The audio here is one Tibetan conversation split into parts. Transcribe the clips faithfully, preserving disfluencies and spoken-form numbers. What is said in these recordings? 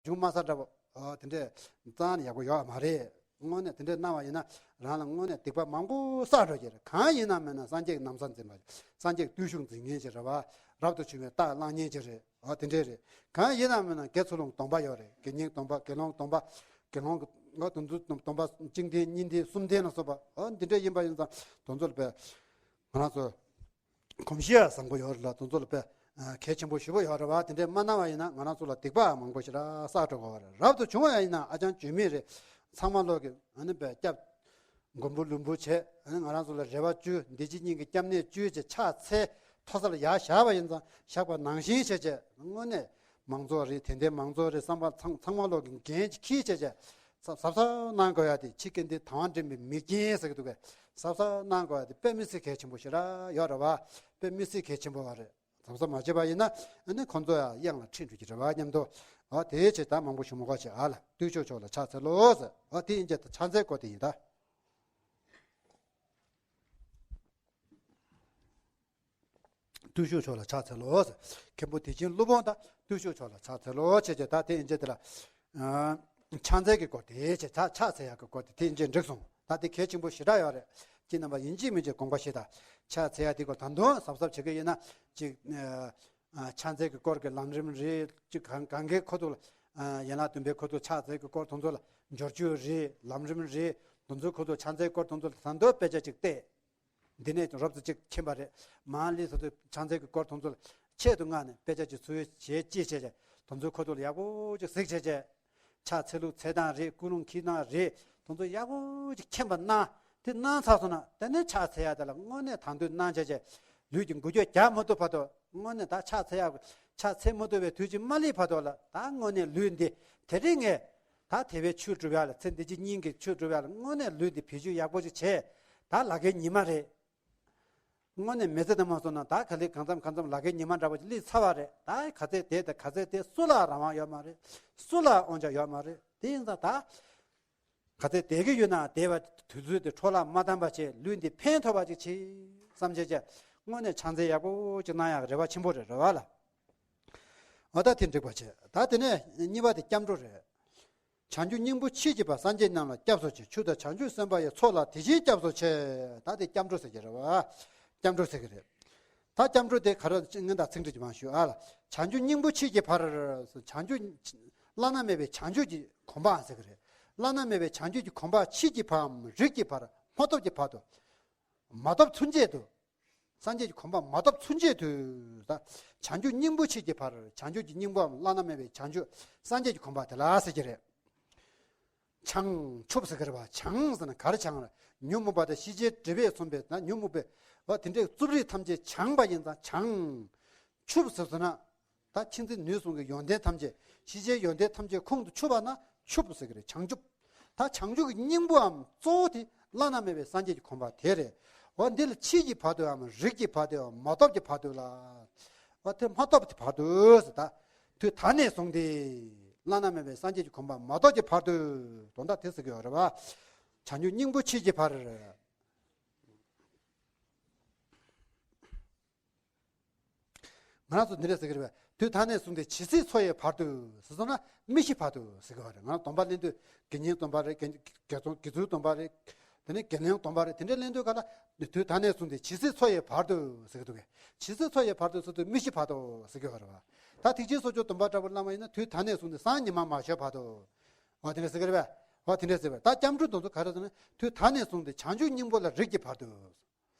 འབྱུང་མ་ས་འདྲ་པོ། ཨོ་དེ་འདྲས་རྩ་ནས་ཡག་པོ་ཡོད་མ་རེད། དངོས་གནས་དེ་འདྲས་གནང་བ་ཡིན་ན་རང་ལ་དངོས་གནས་སྡིག་པ་མང་པོ་བསགས་འགྲོ་གི་རེད། གང་ཡིན་ན་མིན་ན་སངས་རྒྱས་ཀྱི་ན་བཟའ་འཛིན་པ། སངས་རྒྱས་ཀྱི་བརྟུལ་ཞུགས་འཛིན་མཁན་ཅིག་རེད་བ། རབ་ཏུ་བྱུང་བའི་རྟགས་བླང་མཁན་ཅིག་རེད། ཨོ་དེ་འདྲས་རེད། གང་ཡིན་ན་མིན་ན་དགེ་ཚུལ་སློང་སྡོམ་པ་ཡོད་རེད། དགེ་བསྙེན་སྡོམ་པ། དགེ་སློང་སྡོམ་པ། དགེ་སློང་གི་ཨོ་དེ་ཚོ་སྡོམ་པ་གཅིག་ལྡན་གཉིས་ལྡན་གསུམ་ལྡན་ལ་སོགས་པ། ཨོ་འདི་འདྲས་ཡིན་པ་ཡིན་ཙང་དེ་ཚོ་ལ་དཔེ་ང་རང་ཚོ་གོམས་གཤིས་བཟང་པོ་ཡོད་རེད་ལ། དེ་ཚོ་ལ་དཔེ་གལ་ཆེན་པོ་ཞེ་པོ་ཡོད་རེད་བ། དེ་འདྲས་མ་གནང་བ་ཡིན་ན་ང་རང་ཚོ་ལ་སྡིག་པ་མང་པོ་ཞེ་དྲག་བསགས་འགྲོ་དགོས་པ་རེད། རབ་ཏུ་བྱུང་བ་ཡིན་ན་ཨ་ཅང་བཅོས་མིན་རེད། ཚང་མ་ལོག་གི་ཨ་ནི་དཔེ་སྐྱབས་མགོན་པོ་ལུས་འབུལ་བྱས། ཨ་ནི་ང་རང་ཚོ་ལ་རེ་བ་བཅོལ། འདི་ཕྱི་གཉིས་ཀྱི་སྐྱབས་གནས་བཅོལ་བྱས་ཕྱག་འཚལ་མཐོ་ས་ལ་ཡར་བཞག་པ་ཡིན་ཙང་བཞག་པ་ནང་བཞིན་བྱས་བྱས་དངོས་གནས་མང་ཚོགས་རེད། དད་ལྡན་མང་ཚོགས་རེད། བསམ་པ་ཚང་ཚང་མ་ལོག་གི་འགན་ཅིག་འཁྱེར་བྱས་བྱས་གཟབ་གཟབ་གནང་དགོས་ཡ་དེ་ཕྱི་སྐལ་འདི་དང་བ་འདྲེན་པའི་མིག་རྒྱན་ཟེར་གི་འདུག་གས། གཟབ་གཟབ་གནང་དགོས་ཡ་དེ་དཔེ་མི་སྲིད་གལ་ཆེན་པོ་ཞེ་དྲག་ཡོད་རེད་བ། དཔེ་མི་སྲིད་གལ་ཆེན་པོ་བ་རེད། གཟབ་གཟབ་མ་བྱས་པ་ཡིན་ན་ཨ་ནི་ཁོང་ཚོ་ཡང་གཡང་ལ་ཁྲིད་འགྲོ་གི་རེད་བ་སྙམ་དུ། ཨ་དེའི་ཆེད་དུ་མང་པོ་ཞུ་མི་དགོས་བྱས། ཨ་ལ་བརྟུལ་ཞུགས་མཆོག་ལ་ཕྱག་འཚལ་ལོ་ཟེར། ཨ་དེ་ཡིན་གྱི་ཕྱག་འཚལ་སྐོར་དེ་ཡིན་ད། བརྟུལ་ཞུགས་མཆོག་ལ་ཕྱག་འཚལ་ལོ་ཟེར། མཁན་པོ་དེ་བཞིན་སློབ་དཔོན་དང་བརྟུལ་ཞུགས་མཆོག་ལ་ཕྱག་འཚལ་ལོ་བྱས་བྱས། ད་དེ་ཡིན་གྱི་དེ་ལ། ཨ་ཕྱག་འཚལ་གྱི་སྐོར་དེ་བྱས། ཕྱག་ཕྱག་འཚལ་ཡག་གི་སྐོར་དེ་དེ་ཡིན་གྱི་འགྲིག་སོང་། ད་དེ་གལ་ཆེན་པོ་ཞེ་དྲག་ཡོད་རེད། ཁྱེད་རྣམ་པ་ཡིན་གཅིག་མིན་གཅིག་དགོངས་པ་བཞེས་དང་། ཕྱག་འཚལ་ཡ་དེ་སྐོར་ད་དུང་གཟབ་གཟབ་བྱེད་ཀྱི་ཡིན་ན་ཅིག་ཨ་ཕྱག་འཚལ་གྱི་སྐོར་གྱི་ལམ་རིམ་རེད། ཅིག་གང་གང་གའི་ཁོ་ཐུག་ལ་ཨ་ཡན་ལག་བདུན་པའི་ཁོ་ཐུག་ཕྱག་འཚལ་གྱི་སྐོར་དེ་ཚོ་ལ་འབྱོར་བཅུག་རེད། ལམ་རིམ་རེད། དེ་ཚོའི་ཁོ་ཐུག་ཕྱག་འཚལ་སྐོར་དེ་ཚོ་ལ་ད་དུང་དཔེ་ཆ་ཅིག་བལྟས། འདི་ནས་རོབ་ཙམ་ཅིག་མཁྱེན་པ་རེད། མར་ལི་ཐོ་ཐོ་ཕྱག་འཚལ་གྱི་སྐོར་དེ་ཚོ་ལ་ཆེད་དུ་མངགས་ནས་དཔེ་ཆ་ཅིག་ཚུར་བྱས་ཅི་བྱས་བྱས་དེ་ཚོའི་ཁོ་ཐུག་ལ་ཡག་པོ་ཅིག་གཟིགས་བྱས་བྱས། ཕྱག་འཚལ་ལུགས་འཚལ་སྟངས་རེད། ཀུན་སློང་འཁྱེར་སྟངས་རེད། དེ་ཚོ་ཡག་པོ་ཅིག་མཁྱེན་པ་གནང་། དེ་གནང་ཚར་སོང་ན་དེ་ནས་ཕྱག་འཚལ་ཡ་དེ་ལ་དངོས་གནས་དང་དུ་གནང་བྱས་བྱས་ལུས་ཀྱི་འགུལ་སྐྱོད་རྒྱག་མ་ཐུབ་བར་དུ། དངོས་གནས་ད་ཕྱག་འཚལ་ཡ་ཕྱག་འཚལ་མ་ཐུབ་པའི་དུས་ཀྱི་མ་སླེབས་བར་དུ་ལ་ད་དངོས་གནས་ལུས་འདི་དེ་རིང་ངས་ད་དེ་བའི་ཆོས་སྒྲུབ་ཡ་ལ། ཚེ་འདི་ཕྱི་གཉིས་ཀྱི་ཆོས་སྒྲུབ་ཡ་ལ་དངོས་གནས་ལུས་འདི་བེད་སྤྱོད་ཡག་པོ་ཅིག་བྱས། ད་ལ་ཁའི་ཉི་མ་རེད། དངོས་གནས་མི་ཚེ་འདི་མ་སོང་ན་ད་ག་ལེ་གང་འཚམ་གང་འཚམ་ལ་ཁའི་ཉི་མ་འདྲ་པོ་ཅིག་སླེབས་ཚར་བ་རེད། ད་ག་ཚད་བསྡད་དང་ག་ཚད་བསྡད་སུ་ལ་རང་དབང་ཡོད་མ་རེད། སུ་ལ་དབང་ཆ་ཡོད་མ་རེད། དེ་ཡིན་ཙང་ད་ག་ཚད་བསྡད་ཀྱི་ཡོད་ན་བསྡད་པ་དུས་ཚོད་དེ་འཕྲོ་བརླག་མ་བཏང་པ་བྱས། ལུས་འདི་ཕན་ཐོགས་པ་ཅིག་བྱེད་བསམ་བྱས་བྱས་དངོས་གནས་ཕྱག་འཚལ་ཡག་པོ་ཅིག་གནང་ཡག་རེ་བ་ཆེན་པོ་རེད། རེ་བ་ལ། འོ་ད་དེ་འགྲིག་པ་བྱས། ད་དེ་ནས་གཉིས་པ་དེ་སྐྱབས་འགྲོ་རེད། བྱང་ཆུབ་སྙིང་པོ་མཆིས་ཀྱི་བར་སངས་རྒྱས་རྣམས་ལ་སྐྱབས་སུ་མཆི། ཆོས་དང་བྱང་ཆུབ་སེམས་དཔའ་ཡི་ཚོགས་ལ་དེ་བཞིན་སྐྱབས་སུ་མཆི། ད་དེ་སྐྱབས་འགྲོ་ཟེར་གྱི་རེད་བ། སྐྱབས་འགྲོ་ཟེར་གྱི་རེད། ད་སྐྱབས་འགྲོ་དེ་ག་རེ་སྔོན་དང་ཚིག་འགྲིག་གི་མ་ཞུ་ཨ་ལ། བྱང་ཆུབ་སྙིང་པོ་མཆིས་ཀྱི་བར། བྱང་ཆུབ་བླ་ན་མེད་པའི་བྱང་ཆུབ་ཀྱི་གོ་འཕང་ཟེར་གྱི་རེད། བླ་ན་མེད་པའི་བྱང་ཆུབ་ཀྱི་གོ་འཕང་མཆིས་ཀྱི་བར་རིགས་ཀྱི་བར་མ་ཐོབ་ཀྱི་བར་དུ། མ་ཐོབ་ཚུན་ཆད་དུ། སངས་རྒྱས་ཀྱི་གོ་འཕང་མ་ཐོབ་ཚུན་ཆད་དུ། ད་བྱང་ཆུབ་སྙིང་པོ་མཆིས་ཀྱི་བར། བྱང་ཆུབ་ཀྱི་སྙིང་པོའམ་བླ་ན་མེད་པའི་བྱང་ཆུབ་སངས་རྒྱས་ཀྱི་གོ་འཕང་དེ་ལ་ཟེར་གྱི་རེད། བྱང་ཆུབ་ཟེར་གྱི་རེད་བ། བྱང་ཟེར་ན་ག་རེ་བྱང་རེད། ཉོན་མོངས་པ་དང་ཤེས་བྱའི་སྒྲིབ་པས་མཚོན་པའི་ན་ཉོན་མོངས་པའི་བ་དེ་འདྲའི་རྩུབ་རིགས་ཐམས་ཅད་བྱང་བ་ཡིན་ཙང་བྱང་ཆུབ་ཟེར་ཟེར་ན། ད་མཁྱེན་བརྩེ་ནུས་གསུམ་གྱི་ཡོན་ཏན་ཐམས་ཅད། ཤེས་བྱའི་ཡོན་ཏན་ཐམས་ཅད་ཁོང་དུ་ཆུད་པ་ན་ཆུབ་ཟེར་གྱི་རེད། བྱང་ཆུབ། ད་བྱང་ཆུབ་ཀྱི་སྙིང་པོའམ་གཙོ་བོ་དེ་བླ་ན་མེད་པའི་སངས་རྒྱས་ཀྱི་གོ་འཕང་དེ་རེད། འོ་འདི་ལ་མཆིས་ཀྱི་བར་དུའམ་རིགས་ཀྱི་བར་དུའམ་མ་ཐོབ་ཀྱི་བར་དུ་ལ། འོ་དེ་མ་ཐོབ་ཀྱི་བར་དུ་ཟེར། ད་དུས་ད་ནས་བཟུང་སྟེ་བླ་ན་མེད་པའི་སངས་རྒྱས་ཀྱི་གོ་འཕང་མ་ཐོབ་ཀྱི་བར་དུ། དོན་དག་དེ་ཟེར་གྱི་ཡོད་རེད་བ། བྱང་ཆུབ་སྙིང་པོ་མཆིས་ཀྱི་བར། ང་རང་ཚོ་འདི་འདྲ་ཟེར་གྱི་རེད་པས། དུས་ད་ནས་བཟུང་སྟེ་ཇི་སྲིད་འཚོ་ཡི་བར་དུ་ཟེར་སོང་ན་མི་ཤི་བར་དུ་ཟེར་གྱི་ཡོད་རེད། ང་རང་སྡོམ་པ་ལེན་དུས་དགེ་བསྙེན་སྡོམ་པ་རེད། དགེ་དགེ་ཚོང་དགེ་ཚུལ་སྡོམ་པ་རེད། དེ་ནས་དགེ་སློང་སྡོམ་པ་རེད། དེ་འདྲ་ལེན་དུས་ག་ལ་དུས་ད་ནས་བཟུང་སྟེ་ཇི་སྲིད་འཚོ་ཡི་བར་དུ་ཟེར་གྱི་འདུག་གས། ཇི་སྲིད་འཚོ་ཡི་བར་དུ་ཟེར་དུས་མི་ཤི་བར་དུ་ཟེར་གྱི་ཡོད་རེད་བ། ད་ཐེག་ཆེན་གསོལ་ཇ་སྡོམ་པ་འདྲ་པོ་བླངས་པ་ཡིན་ན་དུས་ད་ནས་བཟུང་སྟེ་སང་ཉི་མ་མ་ཤོར་བར་དུ། འོ་དེ་འདྲ་ཟེར་གྱི་རེད་པས། འོ་དེ་འདྲ་ཟེར་བས། ད་སྐྱབས་འགྲོ་དེ་ཚོ་ག་རེ་ཟེར་ན་དུས་ད་ནས་བཟུང་སྟེ་བྱང་ཆུབ་སྙིང་པོ་ལ་རིགས་ཀྱི་བར་དུ།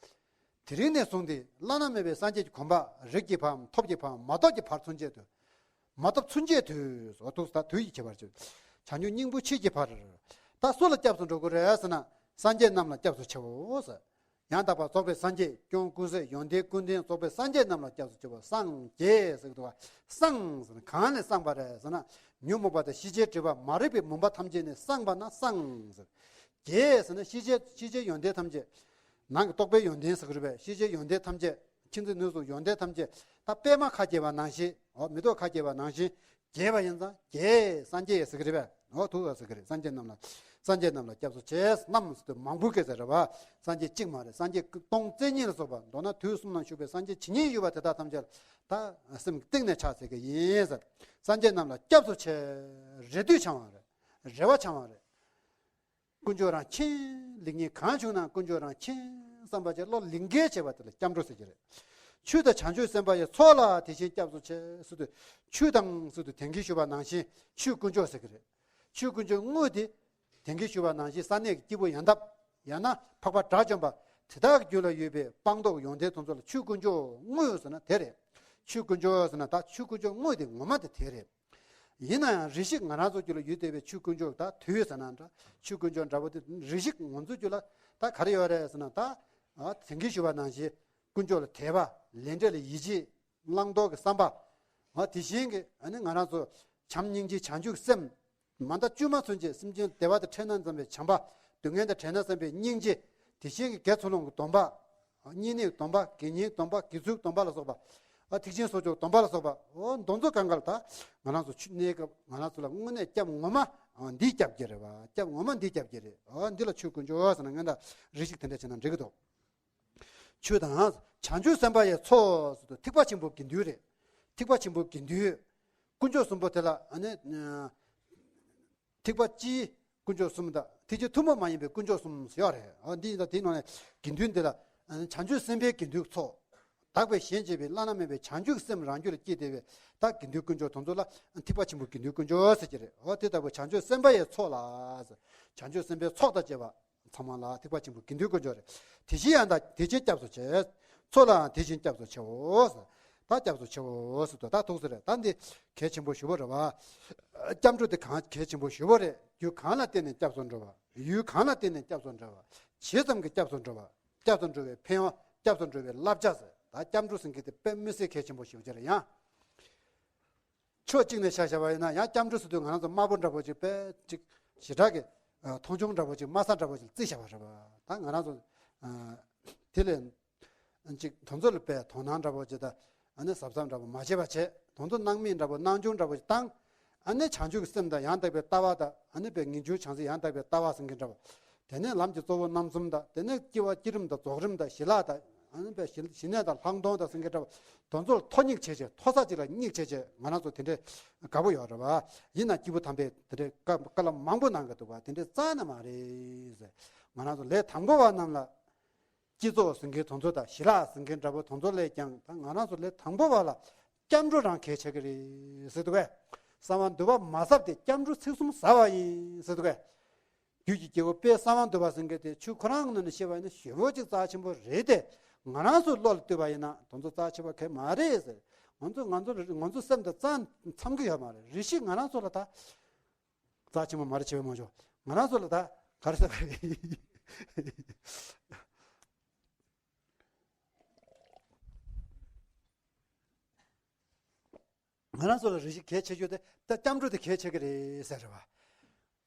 དེ་རིང་ནས་བཟུང་སྟེ་བླ་ན་མེད་པའི་སངས་རྒྱས་ཀྱི་གོ་འཕང་རིགས་ཀྱི་བར་ཐོབ་ཀྱི་བར་མ་ཐོབ་ཀྱི་བར་ཚུན་ཆད་དུ། མ་ཐོབ་ཚུན་ཆད་དུ། འོ་ཐུགས་ད་དུས་ཀྱི་ཁྱད་པར་ཅན། བྱང་ཆུབ་སྙིང་པོ་མཆིས་ཀྱི་བར། ད་སུ་ལ་སྐྱབས་སུ་འགྲོ་དགོས་རེད་ཟེར་ན། སངས་རྒྱས་རྣམས་ལ་སྐྱབས་སུ་མཆིའོ་ཟེར། ཡང་དག་པར་རྫོགས་པའི་སངས་རྒྱས་ཀུན་གསལ་ཡོན་ཏན་ཀུན་ལྡན་རྫོགས་པའི་སངས་རྒྱས་རྣམས་ལ་སྐྱབས་སུ་མཆིའོ། སངས་རྒྱས་ཟེར་གྱི་འདུག་བ། སངས་ཟེར་ན་གང་ལས་སངས་པ་རེད་ཟེར་ན། ཉོན་མོངས་པ་དང་ཤེས་བྱའི་སྒྲིབ་པ་མ་རིག་པའི་མུན་པ་ཐམས་ཅད་ནས་སངས་པ་ན་སངས་ཟེར། རྒྱས་ཟེར་ན་ཤེས་བྱའི་ཤེས་བྱའི་ཡོན་ཏན་ཐམས་ཅད། ནང་གི་རྟོགས་པའི་ཡོན་ཏན་ཟེར་གྱི་རེད་པས། ཤེས་བྱའི་ཡོན་ཏན་ཐམས་ཅད། མཁྱེན་བརྩེ་ནུས་གསུམ་ཡོན་ཏན་ཐམས་ཅད། ད་པད་མ་ཁ་གྱེས་པ་ནང་བཞིན། འོ་མེ་ཏོག་ཁ་གྱེས་པ་ནང་བཞིན། རྒྱས་པ་ཡིན་ཙང་རྒྱས་སངས་རྒྱས་ཟེར་གྱི་རེད་པས། འོ་ཐུགས་ལ་ཟེར་གྱི་རེད། སངས་རྒྱས་རྣམས་ལ། སངས་རྒྱས་རྣམས་ལ་སྐྱབས་སུ་མཆི། རྣམས་ཟེར་དུས་མང་པོ་སྐད་ཟེར་རེད་བ། སངས་རྒྱས་གཅིག་མ་རེད། སངས་རྒྱས་སྟོང་བརྩེགས་གཉིས་ལ་སོགས་པ། མདོར་ན་དུས་གསུམ་ན་བཞུགས་པའི་སངས་རྒྱས་ཇི་སྙེད་ཡོད་པ་དེ་དག་ཐམས་ཅད་ལ་ད་སེམས་གཏིང་ནས་ཕྱག་འཚལ་གྱི་ཡིན་ཟེར། སངས་རྒྱས་རྣམས་ལ་སྐྱབས་སུ་མཆི། རེ་ལྟོས་འཆང་བ་རེད། རེ་བ་འཆང་བ་རེད། དཀོན་མཆོག་རང་མཁྱེན། ལེགས་ཉེས་གང་བྱུང་ན་དཀོན་མཆོག་རང་མཁྱེན་བསམ་པ་ཅིག་བློ་ལིང་གས་བྱས་པ་དེ་ལ་སྐྱབས་འགྲོ་ཟེར་གྱི་རེད། ཆོས་དང་བྱང་ཆུབ་སེམས་དཔའ་ཡི་ཚོགས་ལ་དེ་བཞིན་སྐྱབས་སུ་མཆི་ཟེར་དུས། ཆོས་དང་ཟེར་དུས་དེང་གི་ཞུ་བ་ནང་བཞིན་ཆོས་དཀོན་མཆོག་ཟེར་གྱི་རེད། ཆོས་དཀོན་མཆོག་དངོས་དེ་དེང་གི་ཞུ་བ་ནང་བཞིན་ས་གནས་ཀྱི་སྐྱེས་བུ་ཡོན་ཏབ། ཡང་ན་འཕགས་པ་དགྲ་བཅོམ་པ། དེ་དག་གི་རྒྱུད་ལ་ཡོད་པའི་སྤངས་རྟོགས་ཡོན་ཏན་དེ་ཚོ་ལ་ཆོས་དཀོན་མཆོག་དངོས་ཟེར་ན་དེ་རེད། ཆོས་དཀོན་མཆོག་ཟེར་ན་ད་ཆོས་དཀོན་མཆོག་དངོས་དེ་ངོ་མ་དེ་དེ་རེད། ཡིན་ན་ཡང་རེ་ཞིག་ང་རང་ཚོ་རྒྱུད་ལ་ཡོད་བསྡད་པའི་ཆོས་དཀོན་མཆོག་ད་དུས་ཟེར་ན་འདྲ། ཆོས་དཀོན་མཆོག་འདྲ་པོ་དེ་རེ་ཞིག་ང་ཚོ་རྒྱུད་ལ་ད་ག་རེ་ཡོད་རེད་ཟེར་ན་ད། ཨ་དེང་གི་ཞུ་བ་ནང་བཞིན་དཀོན་མཆོག་ལ་དད་པ། ལས་འབྲས་ལ་ཡིད་ཆེས། བླང་དོར་གྱི་བསམ་པ། ཨ་དེ་བཞིན་གྱི་ཨ་ནི་ང་རང་ཚོ་བྱམས་སྙིང་རྗེ་བྱང་ཆུབ་སེམས། མ་མཐའ་དཀྱུས་མ་ཚུན་ཆད་སེམས་ཅན་བདེ་བ་དང་འཕྲད་ན་བསམ་པའི་བྱམས་པ། སྡུག་བསྔལ་དང་བྲལ་ན་བསམ་པའི་སྙིང་རྗེ། དེ་བཞིན་གྱི་དགེ་ཚུལ་སློང་གི་སྡོམ་པ། བསྙེན་གནས་སྡོམ་པ། དགེ་བསྙེན་སྡོམ་པ། དགེ་ཚུལ་སྡོམ་པ་ལ་སོགས་པ། ཨ་ཐེག་ཆེན་སོགས་ཀྱི་སྡོམ་པ་ལ་སོགས་པ། འོ་འདི་ཚོ་གང་ག་ལ་ད་ང་རང་ཚོ་ཆོས་གནས་སྐབས་ང་རང་ཚོ་ལ་དངོས་གནས་སྐྱབས་ངོ་མ་འདི་སྐྱབས་ཀྱི་རེད་བ། སྐྱབས་ངོ་མ་འདི་སྐྱབས་ཀྱི་རེད། འོ་འདི་ལ་ཆོས་དཀོན་མཆོག་ཟེར་ན་ངན་ད་རེ་ཞིག་དེ་འདྲ་བྱས་ན་འགྲིག་གི་འདུག་ཆོས་དང་བྱང་ཆུབ་སེམས་དཔའ་ཡི་ཚོགས་ཟེར་དུས་ཐེག་པ་ཆེན་པོ་དགེ་འདུན་རེད། ཐེག་པ་ཆེན་པོ་དགེ་འདུན། དཀོན་མཆོག་གསུམ་པོ་དེ་ལ་ཨ་ནི། ཐེག་པ་སྤྱིའི་དཀོན་མཆོག་གསུམ་དང་ཐེག་ཆེན་ཐུན་མོང་མ་ཡིན་པའི་དཀོན་མཆོག་གསུམ་ཡོད་རེད། འོ་འདི་ཡིན་ད་དེའི་ནང་ནས་དགེ་འདུན་དེ་ལ་བྱང་ཆུབ་སེམས་དཔའི་དགེ་འདུན་ཚོགས། དག་པའི་གཞན་གཅེས་པའི་བླ་ན་མེད་པའི་བྱང་ཆུབ་སེམས་རང་རྒྱུད་ལ་སྐྱེས་བསྡད་པའི་ད་དགེ་འདུན་དཀོན་མཆོག་དེ་ཚོ་ལ་ཐེག་པ་ཆེན་པོ་དགེ་འདུན་དཀོན་མཆོག་ཟེར་གྱི་རེད། འོ་དེ་ལྟ་བུ་བྱང་ཆུབ་སེམས་དཔའ་ཡི་ཚོགས་ལ། བྱང་ཆུབ་སེམས་དཔའི་ཚོགས་དང་བཅས་པ། ཚང་མ་ལ་ཐེག་པ་ཆེན་པོ་དགེ་འདུན་དཀོན་མཆོག་རེད། དེ་བཞིན་ཡང་དག་དེ་བཞིན་སྐྱབས་སུ་མཆི། ཚོགས་ལའང་དེ་བཞིན་སྐྱབས་སུ་མཆིའོ། ད་སྐྱབས་སུ་མཆིའོ་ཟེར་དུས་ད་ཐུགས་སུ་རེད། ད་འདི་གལ་ཆེན་པོ་ཞེ་པོ་རེད་བ། སྐྱབས་འགྲོ་དེ་གང་གལ་ཆེན་པོ་ཞེ་པོ་རེད། རྒྱུ་གང་ལ་བརྟེན་ནས་སྐྱབས་སུ་འགྲོ་བ། ཡུལ་གང་ལ་བརྟེན་ནས་སྐྱབས་སུ་འགྲོ་བ། ཇི་ཙམ་གྱིས་སྐྱབས་སུ་འགྲོ་བ། སྐྱབས་སུ་འགྲོ་བའི་ཕན་ཡོན། སྐྱབས་སུ་འགྲོ་བའི་བསླབ་བྱ་ཟེར། ད་སྐྱབས་འགྲོ་ཟེར་མཁན་དེ་དཔེ་མི་སྲིད་གལ་ཆེན་པོ་ཞེ་པོ་ཅིག་རེད་ཡང་། ཕྱོགས་གཅིག་ནས་ཆ་བཞག་པ་ཡིན་ན་ཡང་སྐྱབས་འགྲོ་ཟེར་དུས་ང་རང་ཚོ་དམར་པོ་འདྲ་པོ་ཅིག་དཔེ་ཅིག་ཞེ་དྲག་གི་མཐོང་ཆུང་འདྲ་པོ་ཅིག་དམའ་ས་འདྲ་པོ་ཅིག་བརྩི་བཞག་པ་རེད་བ། ད་ང་རང་ཚོ་དེ་ལས་ཅིག་དེ་ཚོ་ལ་དཔེ་དོ་སྣང་འདྲ་པོ་ཅིག་དང་ཨ་ནི་གཟབ་གཟབ་འདྲ་པོ་མ་བྱས་པ་བྱས། དེ་ཚོ་སྣང་མེད་འདྲ་པོ་སྣང་ཆུང་འདྲ་པོ་ཅིག་བཏང་། ཨ་ནི་བྱང་ཆུབ་ཀྱི་སེམས་དང་ཡང་དག་པའི་ལྟ་བ་དང་ཨ་ནི་དཔེ་ངེས་འབྱུང་བྱང་སེམས་ཡང་དག་པའི་ལྟ་བ་ཟེར་མཁན་འདྲ་པོ། དེ་ནས་ལམ་གྱི་གཙོ་བོ་རྣམ་གསུམ་དང་། དེ་ནས་སྐྱེ་བ་སྐྱེ་རིམ་དང་རྫོགས་རིམ་དང་ཞི་ལྷག་དང་། ཨ་ནི་དཔེ་ཞི་ཞི་གནས་དང་ལྷག་མཐོང་དང་ཟེར་མཁན་འདྲ་པོ། དེ་ཚོ་ལ་མཐོ་སྙེག་བྱས་བྱས་མཐོ་ས་གཅིག་ལ་སྙེག་བྱས་བྱས་ང་རང་ཚོ་དེ་འདྲའི་དགའ་པོ་ཡོད་རེད་བ། ཡིན་ན་སྐྱེས་བུ་དམ་པས་དེ་འདྲའི་བཀའ་བཀའ་སློབ་མང་པོ་གནང་གི་འདུག་བ། དེ་འདྲའི་རྩ་ནས་མ་རེད་ཟེར། ང་རང་ཚོ་ལས་དང་པོ་བ་རྣམས་ལ། བསྐྱེད་རྫོགས་ཟེར་མཁན་དེ་ཚོ་དང་ཞི་ལྷག་ཟེར་མཁན་འདྲ་པོ་དེ་ཚོ་ལས་ཀྱང་ད་ང་རང་ཚོ་ལས་དང་པོ་བ་ལ་སྐྱབས་འགྲོ་རང་གལ་ཆེ་གི་རེད་ཟེར་འདུག་གས། གསང་བ་འདུས་པ་མ་ཟབ་སྟེ་སྐྱབས་འགྲོ་ཚིག་གསུམ་ཟབ་པ་ཡིན་ཟེར་འདུག་གས། རྒྱུད་ཀྱི་རྒྱལ་པོ་དཔལ་གསང་བ་འདུས་པ་ཟེར་མཁན་དེ་ཆོས་ཁོ་རང་ངོས་ནས་བཤད་པ་ཡིན་ན་ཞེ་པོ་ཅིག་རྩ་ཆེན་པོ་རེད་དེ། ང་རང་ཚོ་བློ་ལ་ལྟོས་པ་ཡིན་ན་དེ་ཚོ་རྩ་ཆེ་བ་གང་ཡང་མ་རེད་ཟེར། ང་ཚོ་ང་ཚོ་ང་ཚོ་སེམས་དང་རྩ་འཚམ་གི་ཡོད་མ་རེད། རེ་ཞིག་ང་རང་ཚོ་ལ་ད། རྩ་ཆེན་པོ་མ་རེད་བྱས་པའི་མ་འཇོག་ང་རང་ཚོ་ལ་ད་ག་རེ་ཟེར་བ་རེད། ང་རང་ཚོ་ལ་རེ་ཞིག་གལ་ཆེ་ཤོས་དེ་ད་སྐྱབས་འགྲོ་དེ་གལ་ཆེ་གི་རེད་ཟེར་རེད་བ།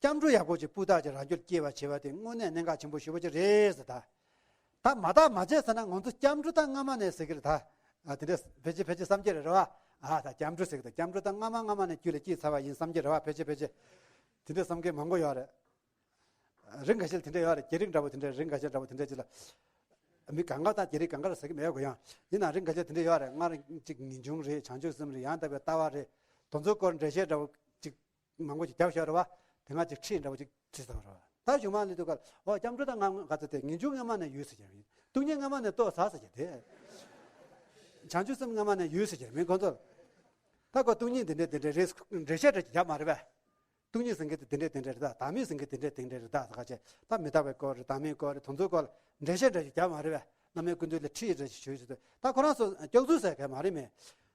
སྐྱབས་འགྲོ་ཡག་པོ་ཅིག་སྤུས་དག་ཅིག་རང་རྒྱུད་སྐྱེ་བ་བྱེད་པ་དེ་དངོས་གནས་གནད་འགག་ཆེན་པོ་ཞེ་པོ་ཅིག་རེད་ཟེར་ད། ད་མ་དག་མ་བྱས་ཟེར་ན་ང་ཚོ་སྐྱབས་འགྲོ་ད་སྔ་མ་ནས་ཟེར་གི་རེད་ད། ཨ་དེ་འདྲ་ཕལ་ཆེར་ཕལ་ཆེར་བསམ་གྱི་རེད་རེད་བ། ཨ་ད་སྐྱབས་འགྲོ་ཟེར་གི་ད་སྐྱབས་འགྲོ་ད་སྔ་མ་སྔ་མ་ནས་རྒྱུད་ལ་སྐྱེས་ཚར་བ་ཡིན་བསམ་གྱི་རེད་བ། ཕལ་ཆེར་ཕལ་ཆེར། དེ་འདྲ་བསམ་མཁན་མང་པོ་ཡོད་རེད། རིགས་འགའ་ཤས་ལ་དེ་འདྲ་ཡོད་རེད། རྒྱ་རིགས་འདྲ་པོ་དེ་འདྲ་རིགས་འགའ་ཤས་འདྲ་པོ་དེ་འདྲ་ཅིག་ལ། མི་གང་ག་དང་རྒྱ་རིགས་གང་ག་ལ་ཟེར་གི་མེད་གོ། ཡང་ཡིན་ན་རིགས་འགའ་ཤས་དེ་འདྲ་ཡོད་རེད། སྔར་ཅིག་ངེས་འབྱུང་རེད། བྱང་ཆུབ་སེམས་རེད། ཡང་དག་པའི་ལྟ་བ་རེད། དེ་ཚོའི་སྐོར་འགྲེལ་བཤད་འདྲ་པོ་ཅིག་མང་པོ་ཅིག་རྒྱབ་བཞག་རེད་བ། དེ་སྔ་ཅིག་ཁྲིད་འདྲ་པོ་ཅིག་ཁྲིད་ཚར་བ་རེད་བ། ད་གཞུག་མ་ལས་དུས་སྐབས་ལ་འོ་སྐྱབས་འགྲོ་ད་ང་ག་ཚོད་དེ་ངེས་འབྱུང་སྔ་མ་ནས་ཡོད་ཟེར་གྱི་རེད། སྟོང་ཉིད་སྔ་མ་ནས་རྟོགས་ཚར་ཟེར་གྱི་དེ། བྱང་ཆུབ་སེམས་སྔ་མ་ནས་ཡོད་ཟེར་གྱི་རེད། མི་ཁོ་ཚོ་ལ། ད་ཁོ་སྟོང་ཉིད་འདི་འདྲ་འདི་འདྲ་རེད། འགྲེལ་བཤད་འདྲ་ཅིག་རྒྱབ་མ་རེད་པས། སྟོང་ཉིད་ཟེར་མཁན་དེ་འདི་འདྲ་འདི་འདྲ་རེད་ད། བདག་མེད་ཟེར་མཁན་འདི་འདྲ་འདི་འདྲ་རེད་ད་ཟེར་ཁ་ཅིག་ད་མི་རྟག་པའི་སྐོར་རེད། བདག་མེད་སྐོར་རེད། དེ་ཚོའི་སྐོར་ལ་འགྲེལ་བཤད་འདྲ་ཅིག་རྒྱབ་མ་རེད་པས། བླ་མའི་སྐུ་མདུན་ལ་ཁྲིད་འདྲ་ཅིག་ཞུས་ཟེར་དུས་ད་ཁོ་རང་ཚོ་སྐྱག་རྫུན་ཟེར་མཁན་མ་རེད་མེད།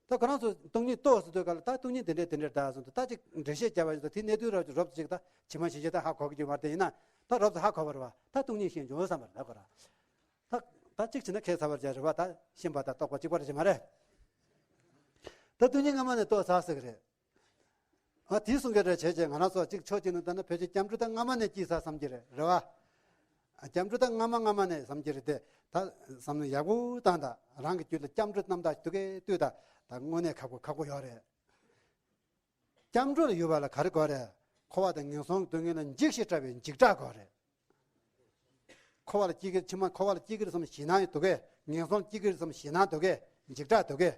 ད་ཁོ་རང་ཚོ་སྟོང་ཉིད་རྟོགས་ཟེར་དུས་སྐབས་ལ་ད་སྟོང་ཉིད་འདི་འདྲ་འདི་འདྲ་རེད་ད་ཟེར་དུས་ད་ཅིག་འགྲེལ་བཤད་རྒྱབ་པ་ཡིན་ད་དེ་གནད་དོན་རབ་རོབ་ཅིག་ད་ཇི་མ་ཇི་བཞིན་ད་ཧ་གོ་གི་ཡོད་མ་རེད། ཡིན་ན་ད་རོབ་ཙམ་ཧ་གོ་བ་རེད་བ། ད་སྟོང་ཉིད་ཤེས་འགྱོ་བསམ་པ་རེད་ད་ཁོ་རང་། ད་ད་གཅིག་བྱས་ན་ཁས་ཚ་བར་བྱ་རེད་བ། ད་ཤེས་པ་དང་རྟོགས་པ་གཅིག་པ་རེད་ཅེས་མ་རེད། ད་སྟོང་ཉིད་སྔ་མ་ནས་རྟོགས་ཚར་ཟེར་གི་རེད། ཨ་དེ་གསུང་གི་རེད་བྱས་བྱས་ང་རང་ཚོ་གཅིག་ཕྱོགས་གཅིག་ནས་ལྟ་ན་ཕལ་ཆེར་སྐྱབས་འགྲོ་ད་སྔ་མ་ནས་སྐྱེས་ཚར་བསམ་གྱི་རེད་རེད་བ། ཨ་སྐྱབས་འགྲོ་ད་སྔ་མ་སྔ་མ་ནས་བསམ་གྱི་རེད་དེ། ད་བསམ་བློ་ཡག་པོ་བཏང་ད་རང་གི་རྒྱུད་ལ་སྐྱབས་འགྲོ་རྣམ་དག་ཐུག་གི་ལྟོས་ད། ད་དངོས་གནས་ཁག་པོ་ཁག་པོ་ཡོད་རེད། སྐྱབས་འགྲོ་ལ་ཡོད་པ་ལ་ག་རེ་དགོས་རེད། འཁོར་བ་དང་ངན་སོང་གི་སྡུག་བསྔལ་ལ་འཇིགས་ཤིང་སྐྲག་པའི་འཇིགས་སྐྲག་དགོས་རེད། འཁོར་བ་ལ་སྐྱེ་གི་ཕྱི་མ་འཁོར་བ་ལ་སྐྱེ་གི་རེད་བསམ་ཞེད་སྣང་འདུག་གས། ངན་སོང་ལ་སྐྱེ་གི་རེད་བསམ་ཞེད་སྣང་འདུག་གས། འཇིགས་སྐྲག་འདུག་གས།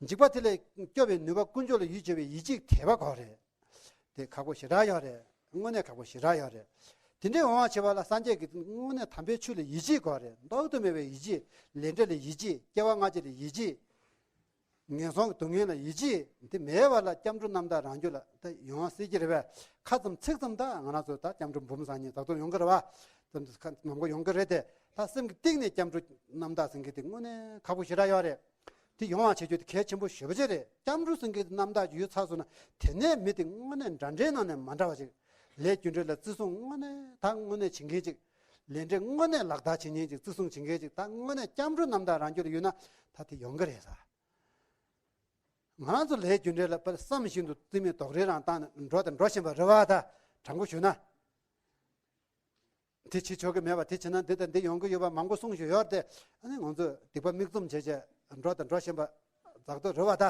འཇིགས་པ་དེ་ལས་སྐྱོབ་པའི་ནུས་པ་ཀུན་སྤྱོད་ལ་ཡིད་ཆེས་པའི་ཡིད་ཆེས་དད་པ་དགོས་རེད། དེ་ཁག་པོ་ཞེ་དྲག་ཡོད་རེད། དངོས་གནས་ཁག་པོ་ཞེ་དྲག་ཡོད་རེད། དེ་འདྲའི་འོང་བ་བྱེད་པ་ལ་སངས་རྒྱས་ཀྱིས་དངོས་གནས་དམ་པའི་ཆོས་ལ་ཡིད་ཆེས་དགོས་རེད། ལྡོག་ཏུ་མེད་པའི་ཡིད་ཆེས། ལས་འབྲས་ལ་ཡིད་ཆེས། སྐྱེ་བ་སྔ་ཕྱི་ལ་ཡིད་ཆེས། ངན་སོང་གི་སྡུག་བསྔལ་ལ་ཡིད་ཆེས་དེ་མེད་པ་ལ་སྐྱབས་འགྲོ་རྣམ་དག་རང་རྒྱུད་ལ་ད་ཡོང་བ་སྲིད་ཀྱི་རེད་པས། ཁ་ཙམ་ཚིག་ཙམ་ད་ང་རང་ཚོ་ད་སྐྱབས་འགྲོ་འབུམ་བཟང་ཉིད་བདག་ཏུ་ཡོང་གི་རེད་པ། ཙམ་དུ་ཁ་མང་པོ་ཡོང་གི་རེད་དེ། ད་སེམས་ཀྱི་གཏིང་ནས་སྐྱབས་འགྲོ་རྣམ་དག་ཟེར་མཁན་དེ་དངོས་གནས་ཁག་པོ་ཞེ་དྲག་ཡོད་རེད། དེ་ཡོང་བ་བྱེད་རྒྱུ་དེ་གལ་ཆེན་པོ་ཞེ་པོ་ཅིག་རེད། སྐྱབས་འགྲོ་ཟེར་མཁན་དེ་རྣམ་དག་ཅིག་ཡོད་ཚར་སོང་ན་དེ་ནས་མི་དེ་དངོས་གནས་འདྲ་འདྲའི་ནང་ནས་མ་འདྲ་བ་ཅིག་ལས་རྒྱུ་འབྲས་ལ་བརྩི་སྲུང་དངོས་གནས་ད་དངོས་གནས་བྱེད་མཁན་ཅིག་ལས་འབྲས་དངོས་གནས་ལག་བསྟར་བྱེད་མཁན་ཅིག་བརྩི་སྲུང་བྱེད་མཁན་ཅིག་ད་དངོས་གནས་སྐྱབས་འགྲོ་རྣམ་དག་རང་རྒྱུད་ལ་ཡོད་ན་ད་དེ་ཡོང་གི་རེད་ཟེར། ང་རང་ཚོ་ལས་རྒྱུ་འབྲས་ལ་དཔེ་བསམ་བཞིན་དུ་རྩིས་མེད་རྡོག་རིལ་རང་བཏང་ནས་འགྲོ་དང་འགྲོ་བཞིན་པ་རེད་པ། ད་དྲང་པོ་ཞུ་ན། དེ་བྱེད་ཆོག་གི་མེད་པ། དེ་བྱེད་ན་འདི་དང་འདི་ཡོང་གི་ཡོད་པ་མང་པོ་གསུངས་བཞིན་ཡོད་དེ། ཨ་ནི་ང་ཚོས་སྡིག་པ་མིག་བཙུམ་བྱས་བྱས་འགྲོ་དང་འགྲོ་བཞིན་པ་རྫག་རྡོ་རེད་པ།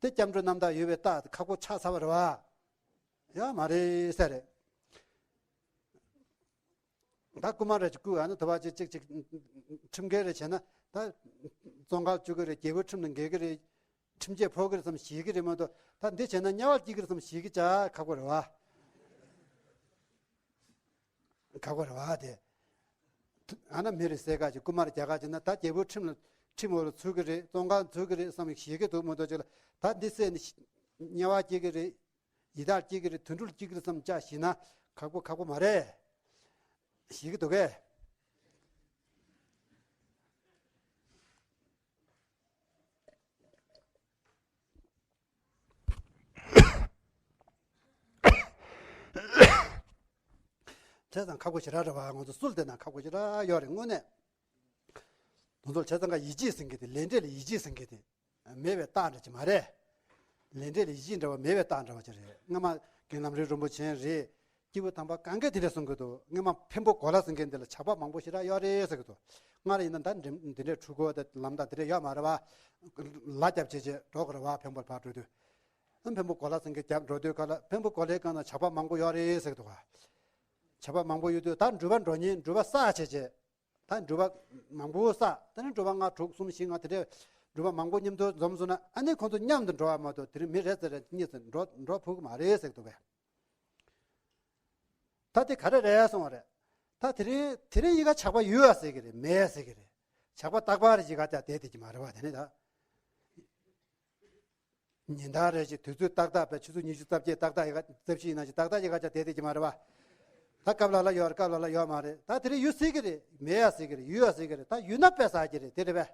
ད་དེ་སྐྱབས་འགྲོ་རྣམ་དག་ཡོད་པའི་རྟགས་ཁག་པོ་ཆགས་ཚར་བ་རེད་པ། ཡོད་མ་རེད་ཟེར་རེད། ད་རྐུ་མ་རེ་ཅིག་རྐུ་ཨ་ནི་དུ་བ་ཅིག་ཅིག་ཅིག་ཁྲིམས་འགལ་རེ་བྱས་ན་ད་བཙོན་ཁང་བཅུག་གི་རེད། རྒྱལ་པོའི་ཁྲིམས་ལ་འགལ་གི་རེད། ཁྲིམས་ཆད་ཕོག་གི་རེད་བསམ་ཞེད་གི་རེད་མ་གཏོགས། ད་འདི་བྱས་ན་དམྱལ་བར་སྐྱེ་གི་རེད་བསམ་ཞེད་གི་ཅག་ཁག་པོ་རེད་པ། ཁག་པོ་རེད་པ་དེ། ཨ་ན་མི་རེ་བསད་ག་ཅིག་རྐུ་མ་རེ་རྒྱག་ག་ཅིག་ན་ད་རྒྱལ་པོའི་ཁྲིམས་ལ་ཁྲིམས་འོག་ལ་ཚུད་གི་རེད། བཙོན་ཁང་ཚུད་གི་རེད་བསམ་ཞེད་གི་འདུག་མ་གཏོགས་ཅིག་ལ་ད་འདི་བསད་ནས་དམྱལ་བར་སྐྱེ་གི་རེད། ཡི་དྭགས་སྐྱེ་གི་རེད། དུད་འགྲོ་ལ་སྐྱེ་གི་རེད་བསམ་ཅག་ཞེད་ན་ཁག་པོ་ཁག་པོ་མ་རེད། ཞེད་གི་འདུག་གས། བྱས་ཙང་ཁག་པོ་ཞེ་དྲག་རེད་པ། ང་ཚོ་སུ་ལ་བལྟས་ན་ཁག་པོ་ཞེ་དྲག་ཡོད་རེད་དངོས་གནས། དེ་ཚོ་བྱས་ཙང་ཀ་ཡིད་ཆེས་ཟེར་མཁན་དེ་ལས་འབྲས་ལ་ཡིད་ཆེས་ཟེར་མཁན་དེ་མེད་པའི་རྟགས་འདྲ་ཅིག་མ་རེད། ལས་འབྲས་ལ་ཡིད་ཆེས་འདྲ་བ་མེད་པའི་རྟགས་འདྲ་བ་ཅིག་རེད། སྔ་མ་རྒན་ལམ་རིམ་རིན་པོ་ཆེ་རེད། སྐྱེས་བུ་དམ་པ་གང་གས་དེ་འདྲ་གསུང་གི་འདུག་སྔ་མ་འཕན་པོ་གོ་ལ་ཟེར་མཁན་དེ་ལ་ཇག་པ་མང་པོ་ཞེ་དྲག་ཡོད་རེད་ཟེར་གི་འདུག་སྔར་ཡིན་ན་ད་འདི་འདྲའི་འཕྲུལ་འཁོར་དང་ལམ་ཐག་དེ་འདྲ་ཡོད་མ་རེད་པ། ལ་རྒྱབ་བྱས་བྱས་འགྲོ་གི་རེད་པ། འཕན་པོ་ཕར་འགྲོ་དུས། འཕན་པོ་གོ་ལ་ཟེར་མཁན་རྒྱབ་འགྲོ་དུས་ག་ལ་འཕན་པོ་གོ་ལའི་སྒང་ན་ཇག་པ་མང་པོ་ཡོད་རེད་ཟེར་གི་འདུག་ག་ཇག་པ་མང་པོ་ཡོད་དུས་ད་འགྲུལ་པ་འགྲོ་མཁན་འགྲུལ་པ་བསགས་བྱས་བྱས། ད་འགྲུལ་པ་མང་པོ་བསགས། དེ་ནས་འགྲུལ་པ་ལྔ་དྲུག་གསུམ་བཞི་ལྔ་དེ་འདྲའི་འགྲུལ་པ་མང་པོ་མཉམ་དུ་འཛོམས་སོང་ན་ཨ་ནི་ཁོང་ཚོ་མཉམ་དུ་འགྲོ་བ་མ་གཏོགས་དེ་རིང་མི་རེ་ཟེར་རེ་གཉིས་ཟེར་འགྲོ་འགྲོ་ཕོད་ཀྱི་མ་རེད་ཟེར་གི་འདུག་པས། ད་དེ་ག་རེ་རེད་གསུངས་པ་རེད། ད་དེ་རིང་དེ་རིང་ཡི་ག་ཇག་པ་ཡོད་ཟེར་གི་རེད། མེད་ཟེར་གི་རེད། ཇག་པ་རྟག་པར་ཡི་ག་ཅག་བསྡད་བསྡད་ཀྱི་མ་རེད་པ། དེ་ནི་ད། ཉིན་ལྟར་རེ་བཞིན་དུས་ཚོད་ཏག་ཏག་པའི་ཆུ་ཚོད་ཉི་ཤུ་རྩ་བརྒྱད་ཏག་ཏག་ཡི་ག་རྩ་བཞི་ཡིན་ན་ཞིག་ཏག་ཏག་ཡི་ག་ཅག་བསྡད་བསྡད་ཀྱི་མ་རེད་པ། ད་སྐབས་ལ་ལ་ཡོད་རེད། སྐབས་ལ་ལ་ཡོད་མ་རེད། ད་དེ་རིང་ཡོད་སྲིད་ཀྱི་རེད། མེད་ཡ་སྲིད་ཀྱི་རེད། ཡོད་ཡ་སྲིད་ཀྱི་རེད། ད་ཡོད་ན་དཔེ་བསགས་ཀྱི་རེད། དེ་རེད་པས།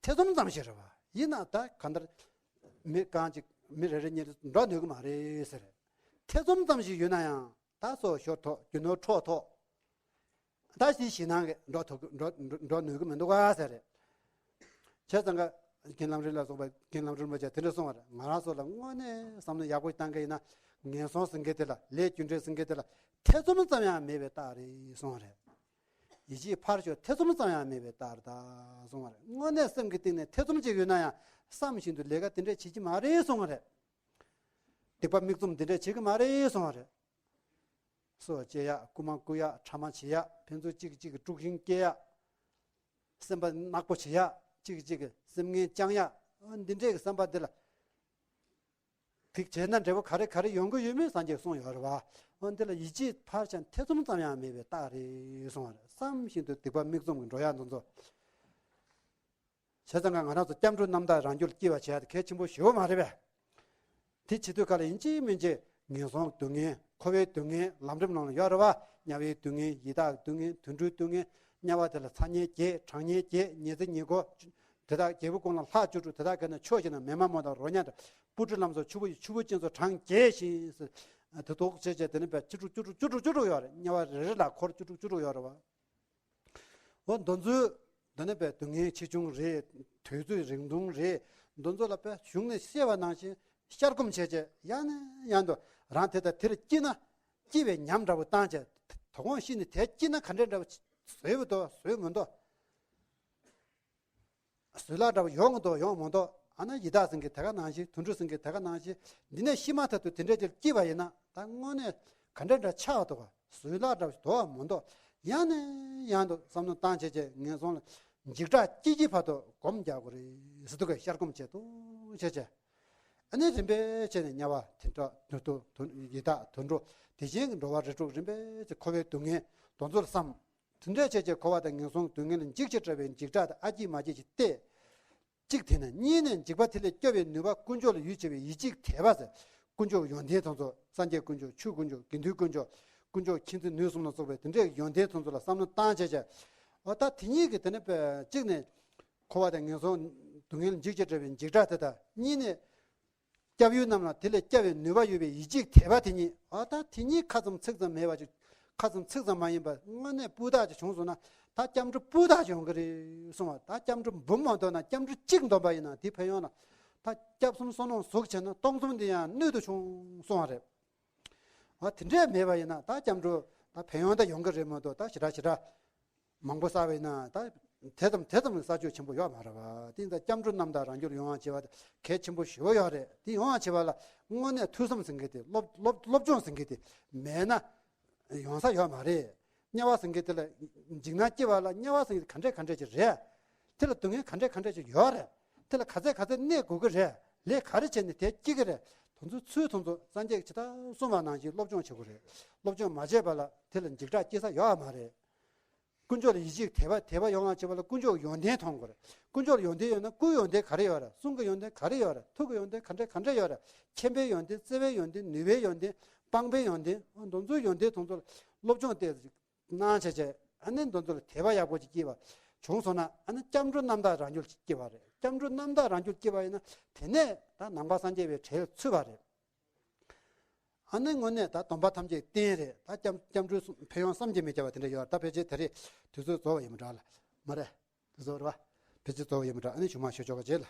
ཐེ་ཚོམ་ཙམ་ཞིག་རེད་པ། ཡིན་ན་ད་གང་ལྟར་མི་རྐང་གཅིག་མི་རེ་རེ་གཉིས་རེ་འགྲོ་ནུས་ཀྱི་མ་རེད་ཟེར། ཐེ་ཚོམ་ཙམ་ཞིག་ཡོད་ན་ཡང་ད་སོ་ཤོར་ཐོག་རྒྱུ་ནོར་འཕྲོག་ཐོག་ད་ཞིག་ཞིག་ནང་གི་འགྲོ་ཐུབ་འགྲོ་འགྲོ་ནུས་ཀྱི་མི་འདུག་ག་ཟེར་རེད། བྱས་ཙང་ཀ་རྒན་ལམ་རིམ་ལ་སོགས་པ་རྒན་ལམ་རིམ་པ་ཅག་དེ་འདྲ་གསུང་བ་རེད། ང་རང་ཚོ་ལ་དངོས་གནས་བསམ་བློ་ཡག་པོ་བཏང་གི་ཡིན་ན་ངན་སོང་ཟེར་མཁན་དེ་ལ་ལས་རྒྱུ་འབྲས་ཟེར་མཁན་དེ་ལ་ཐེ་ཚོམ་ཙམ་ཡང་མེད་པའི་རྟགས་རེད་གསུང་བ་རེད། ཡིད་ཆེས་ཕར་ཞོག་ཐེ་ཚོམ་ཙམ་ཡང་མེད་པའི་རྟགས་རེད་ད་གསུང་བ་རེད། དངོས་གནས་སེམས་ཀྱི་གཏིང་ནས་ཐེ་ཚོམ་ཅིག་ཡོད་ན་ཡང་བསམ་བཞིན་དུ་ལས་ཀ་དེ་འདྲས་བྱེད་ཀྱི་མ་རེད་གསུང་བ་རེད། སྡིག་པ་མིག་བཙུམ་དེ་འདྲས་བྱེད་ཀྱི་མ་རེད་གསུང་བ་རེད། སོ་སྐྱེ་ཡག་རྐུ་མ་རྐུ་ཡག་ཕྲ་མ་བྱེད་ཡག་ཕན་ཚུན་གཅིག་གིས་གཅིག་གི་དཀྲུག་ཤིང་སྐྱེ་ཡག་སེམས་པ་ནག་པོ་བྱེད་ཡག་གཅིག་གིས་གཅིག་གི་སེམས་ངན་བཅང་ཡག་འདི་འདྲས་ཀྱི་བསམ་པ་འདི་ལ། དེ་བྱས་ན་འབྲས་བུ་ག་རེ་ག་རེ་ཡོང་གི་ཡོད་མེད་སངས་རྒྱས་གསུངས་ཡོད་རེད་པ། འོ་འདི་ལ་ཡིད་ཆེས་ཕར་ཕྱིན་ཐེ་ཚོམ་ཙམ་ཡང་མེད་པའི་རྟགས་རེད་གསུངས་པ་རེད། བསམ་བཞིན་དུ་སྡིག་པ་མིག་བཙུམ་གྱིས་འགྲོ་ཡག་འདི་ཚོ། བྱས་ཙང་ང་རང་ཚོ་སྐྱབས་འགྲོ་རྣམ་དག་རང་རྒྱུད་ལ་སྐྱེ་བ་བྱས་ཏེ་གལ་ཆེན་པོ་ཞེ་པོ་མ་རེད་པས། དེ་བྱེད་དུས་ག་ལ་ཡིན་གཅིག་མིན་གཅིག་ངན་སོང་སྡུག་བསྔལ་འཁོར་བའི་སྡུག་བསྔལ་ལམ་རིམ་ནང་ལ་ཡོད་རེད་པ། དམྱལ་བའི་སྡུག་བསྔལ་ཡི་དྭགས་སྡུག་བསྔལ་དུད་འགྲོའི་སྡུག་བསྔལ། དམྱལ་བ་དེ་ལ་ཚ་དམྱལ་བརྒྱད་གྲང་དམྱལ་བརྒྱད་ཉི་ཚེ་ཉི་སྒོ། དེ་དག་རྒྱལ་པོའི་སྐུ་ལ་ལྷག་བཅུ་དྲུག་དེ་དག་གི་ནང་ཕྱོགས་བཞི་ན་མི་མ་མོ་དང་རོ་མྱགས་དང་། སྤུ་གྲི་ལམ་སོགས་ཆུ་བོ་ཆུ་བོ་ཅན་སོགས་གྲངས་བརྒྱད་བཞིན། དེ་ཐོག་བྱས་བྱས་དེ་ནི་བས་བཅུ་དྲུག་བཅུ་དྲུག་བཅུ་དྲུག་བཅུ་དྲུག་ཡོད་རེད། དམྱལ་བ་རེ་རེ་ལ་འཁོར་བཅུ་དྲུག་བཅུ་དྲུག་ཡོད་རེད་པ། འོ་འདི་ཚོའི་འདི་ནི་བས་སྡུག་བསྔལ་ཆེ་ཆུང་རེད། དུས་ཚོད་རིང་ཐུང་རེད། འདི་ཚོ་ལ་བས་གཞུང་ནས་བཤད་པ་ནང་བཞིན་བཤར་སྒོམ་བྱས་བྱས་ཡང་ནས་ཡང་དུ་རང་དེ་དང་དེར་སྐྱེས་ན་སྐྱེས་པའི་ཉམས་འདྲ་པོ་བཏང་བྱས་དོ་དགོང་ཤི་ནས་དེ་སྐྱེས་ན་ག་འདྲས་འདྲ་པོ་བཟོས་པ་འདུག་བཟོས་མི་འདུག་བཟོས་ལ་འདྲ་པོ་ཡོང་གི་འདུག་ཡོང་མི་འདུག་ཨ་ན་ཡི་དྭགས་ཟེར་མཁན་དེ་ག་ནང་བཞིན། དུད་འགྲོ་ཟེར་མཁན་དེ་ག་ནང་བཞིན། འདི་ནས་ཤི་མ་ཐག་ཏུ་དེ་འདྲའི་ཅིག་སྐྱེས་པ་ཡིན་ན། ད་དངོས་གནས་ག་འདྲ་འདྲ་ཆགས་འདུག་ག་བཟོད་གླགས་འདྲ་ཞིག་འདུག་ག་མི་འདུག་ཡང་ནས་ཡང་དུ་བསམ་བློ་བཏང་བྱས་བྱས། ངན་སོང་ལ་འཇིགས་སྐྲག་སྐྱེ་གི་བར་དུ་སྒོམ་རྒྱག་དགོས་རེད་ཟེར་འདུག་ག་བཤར་སྒོམ་བྱེད་དུ་བྱས་བྱས། ཨ་ནི་རིམ་པས་བྱས་ནས་དམྱལ་བ་དེ་འདྲ་དུད་འགྲོ་དུད། ཡི་དྭགས་དུད་འགྲོ། དེ་བཞིན་གྱི་འགྲོ་བ་རིགས་དྲུག་རིམ་པས་བྱས་འཁོར་བའི་སྡུག་བསྔལ་དེ་ཚོ་ལ་བསམ། དེ་འདྲ་བྱས་བྱས་འཁོར་བ་དང་ངན་སོང་སྡུག་བསྔལ་ལ་འཇིགས་ཆེ་དྲགས་པའི་འཇིགས་སྐྲག་དང་ཨ་སྐྱིད་མ་སྐྱིད་ཅིག་སྟེར། གཅིག་དེ་ནས། གཉིས་ནས་འཇིགས་པ་དེ་ལས་སྐྱོབ་པའི་ནུས་པ། དཀོན་མཆོག་ལ་ཡིད་ཆེས་པའི་ཡིད་ཆེས་དད་པ་ཟེར། དཀོན་མཆོག་ཡོན་ཏན་དེ་ཚོ། སངས་རྒྱས་དཀོན་མཆོག་ཆོས་དཀོན་མཆོག་དགེ་འདུན་དཀོན་མཆོག་དཀོན་མཆོག་མཁྱེན་བརྩེ་ནུས་གསུམ་ལ་སོགས་པའི་དེ་འདྲའི་ཡོན་ཏན་དེ་ཚོ་ལ་བསམ་བློ་བཏང་བྱས་བྱས། འོ་ད་དེ་གཉིས་ཀྱིས་དེ་ནས་པའི་གཅིག་ནས་འཁོར་བ་དང་ངན་སོང་སྡུག་བསྔལ་འཇིགས་ཆེ་དྲགས་པའི་འཇིགས་སྐྲག་དེ་དང་། གཉིས་ནས་སྐྱབས་ཡུལ་རྣམས་ལ་དེ་ལས་སྐྱབས་པའི་ནུས་པ་ཡོད་པའི་ཡིད་ཆེས་དད་པ་དེ་གཉིས། ཨ་ད་དེ་གཉིས་ཁ་ཙམ་ཚིག་ཙམ་མེད་པ་ཅིག་ཁ་ཙམ་ཚིག་ཙམ་མ་ཡིན་པ་དངོས་གནས་སྤུས་དག་ཅིག་བྱུང་སོང་ན། ད་སྐྱབས་འགྲོ་སྤུས་དག་ཅིག་ཡོང་གི་རེད་གསུངས་པ། ད་སྐྱབས་འགྲོ་འབུམ་མ་འདོར་ན་སྐྱབས་འགྲོ་གཅིག་འདོན་པ་ཡིན་ན། དེ་ཕན་ཡོན་ལ། ད་སྐྱབས་གསུམ་བསོད་ནམས་ཟུག་བྱས་ན་སྟོང་གསུམ་དེ་ཡང་སྣོད་དུ་ཆུང་གསུངས་པ་རེད། ཨ་དེ་འདྲས་མེད་པ་ཡིན་ན་ད་སྐྱབས་འགྲོ་ད་ཕན་ཡོན་ད་ཡོང་གི་རེད་མ་གཏོགས། ད་ཞེ་དྲག་ཞེ་དྲག་མང་པོ་བསགས་པ་ཡིན་ན་ད་དེ་ཙམ་དེ་ཙམ་གྱི་བསགས་བཅོས་ཆེན་པོ་ཡོད་མ་རེད་པ། དེ་ཡིན་ཙང་སྐྱབས་འགྲོ་རྣམ་དག་རང་རྒྱུད་ཡོང་བ་བྱེད་པ་དེ་གལ་ཆེན་པོ་ཞེ་པོ་ཡོད་རེད། དེ་ཡོང་བ་བྱེད་པ་ལ་དངོས་གནས་ཐོས་བསམ་ཟེར་མཁན་དེ། སློབ་སློབ་སློབ་སྦྱོང་ཟེར་མཁན་དེ་མེད་ན་ཡོང་ས་ཡོད་མ་རེད། དམྱལ་བ་ཟེར་མཁན་དེ་ལ། འཇིགས་སྣང་སྐྱེ་བ་ལ་དམྱལ་བ་ཟེར་མཁན་དེ་ག་འདྲས་ག་འདྲས་ཅིག་རེད། དེ་ལ་སྡུག་བསྔལ་ག་འདྲས་ག་འདྲས་ཅིག་ཡོད་རེད། དེ་ལ་ག་ཚད་ག་ཚད་གནས་དགོས་ཀྱི་རེད། ལས་ག་རེ་བྱས་ནས་དེ་སྐྱེ་གི་རེད། དེ་ཚོའི་ཚུལ་དེ་ཚོ་སངས་རྒྱས་ཀྱིས་ཇི་ལྟར་གསུངས་པ་ནང་བཞིན་སློབ་སྦྱོང་བྱེད་དགོས་རེད། སློབ་སྦྱོང་མ་བྱས་པ་ལ་དེ་ལ་འཇིགས་སྐྲག་སྐྱེ་ས་ཡོད་མ་རེད། དཀོན་མཆོག་ལ་ཡིད་ཆེས་དད་པ་དད་པ་ཡོང་བ་བྱེད་པ་ལ་དཀོན་མཆོག་ཡོན་ཏན་མཐོང་དགོས་རེད། དཀོན་མཆོག་ལ་ཡོན་ཏན་ཡོད་ན་སྐུའི་ཡོན་ཏན་ག་རེ་ཡོད་རེད། གསུང་གི་ཡོན་ཏན་ག་རེ་ཡོད་རེད། ཐུགས་ཀྱི་ཡོན་ཏན་ག་འདྲས་ག་འདྲས་ཡོད་རེད། མཁྱེན་པའི་ཡོན་ཏན། བརྩེ་བའི་ཡོན་ཏན། ནུས་པའི་ཡོན་ཏན། སྤངས་པའི་ཡོན་ཏན། འོ་དེ་ཚོའི་ཡོན་ཏན་དེ་ཚོ་ལ་སློབ་སྦྱོང་དེ་གནང་བྱས་བྱས། ཨ་ནི་འདི་ཚོ་ལ་དད་པ་ཡག་པོ་ཅིག་སྐྱེས་པ་བྱུང་སོང་ན། ཨ་ནི་སྐྱབས་འགྲོ་རྣམ་དག་རང་རྒྱུད་ཅིག་སྐྱེ་བ་རེད། སྐྱབས་འགྲོ་རྣམ་དག་རང་རྒྱུད་སྐྱེ་བ་ཡིན་ན། དེ་ནས་ད་ནང་པ་སངས་རྒྱས་པའི་གྲལ་ཚུད་པ་རེད། ཨ་ནི་དངོས་གནས་ད་སྡོམ་པ་ཐམས་ཅད་བརྟན་རེད། ད་སྐྱབས་སྐྱབས་འགྲོའི་ཕན་ཡོན་བསམ་གྱིས་མི་ཁྱབ་པ་དེ་འདྲ་ཡོད། ད་ཕལ་ཆེར་ད་རེས་དུས་ཚོད་རྫོགས་པ་ཡིན་པ་འདྲ་ལ། མ་རེད། དུས་ཚོད་རེད་པ། ཕལ་ཆེར་རྫོགས་པ་ཡིན་པ་འདྲ། ཨ་ནི་གཞུག་མ་ཞུ་ཆོག་པ་བྱེད་ལ།